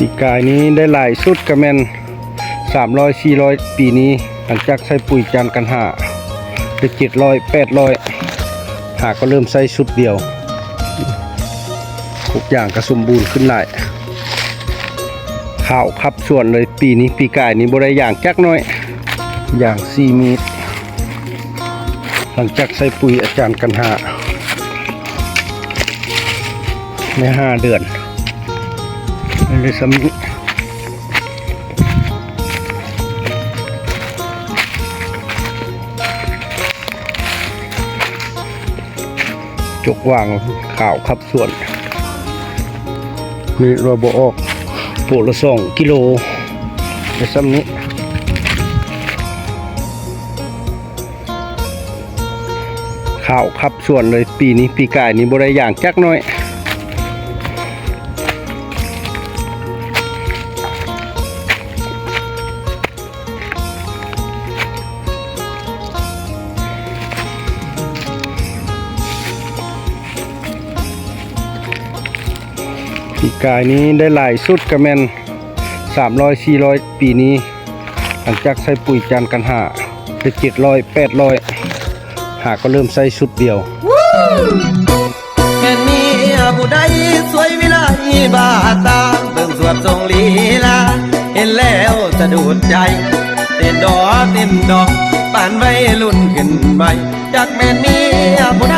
ປີກາຍນີ້ໄດ້ຫຼາຍສຸດກະແມ່ນສາມຮ້ອຍ ສີ່ຮ້ອຍ ປີນີ້ຫຼັງຈາກໃສ່ປຸຍຈານກັນຫາໄດ້ເຈັດຮ້ອຍ ແປດຮ້ອຍ ຫາກໍເລີ່ມໃສ່ຊຸດດຽວ ກົກຢາງກໍສົມບູນຂຶ້ນຫຼາຍ ຂາວຄັບສວນເລີຍປີນີ້ ປີກາຍນີ້ບໍ່ໄດ້ຢາງຈັກໜ້ອຍ ຢາງສີ່ເມດ ຫຼັງຈາກໃສ່ປຸຍອາຈານກັນຫາ ໃນຫ້າເດືອນ ໄດ້ສ່ຳນີ້ ຈົກຫວ່າງຂາວຄັບສວນ ມີດວ່າບໍ່ອອກ ໂປະລະສອງກິໂລ ໄດ້ສ່ຳນີ້ ຂາວຄັບສວນເລີຍປີນີ້ ປີກາຍນີ້ບໍ່ໄດ້ຢາງຈັກໜ້ອຍ. ປີກາຍນີ້ໄດ້ຫຼາຍສຸດກະແມ່ນສາມຮ້ອຍ ສີ່ຮ້ອຍ ປີນີ້ຫຼັງຈາກໃສ່ປຸຍຈານກັນຫາໄດ້ເຈັດຮ້ອຍ ແປດຮ້ອຍ ຫາກໍເລີ່ມໃສ່ຊຸດດຽວ. ແມ່ນເມຍຜູ້ໃດສວຍວິໄລບ້າຕາ ເບິ່ງສວດຊົງລີລາ ເຫັນແລ້ວສະດຸດໃຈ ເຕັ້ນດອກເຕັ້ນດອກ ປານໄວລຸ້ນຂຶ້ນໃໝ່ ຈັກແມ່ນເມຍຜູ້ໃດ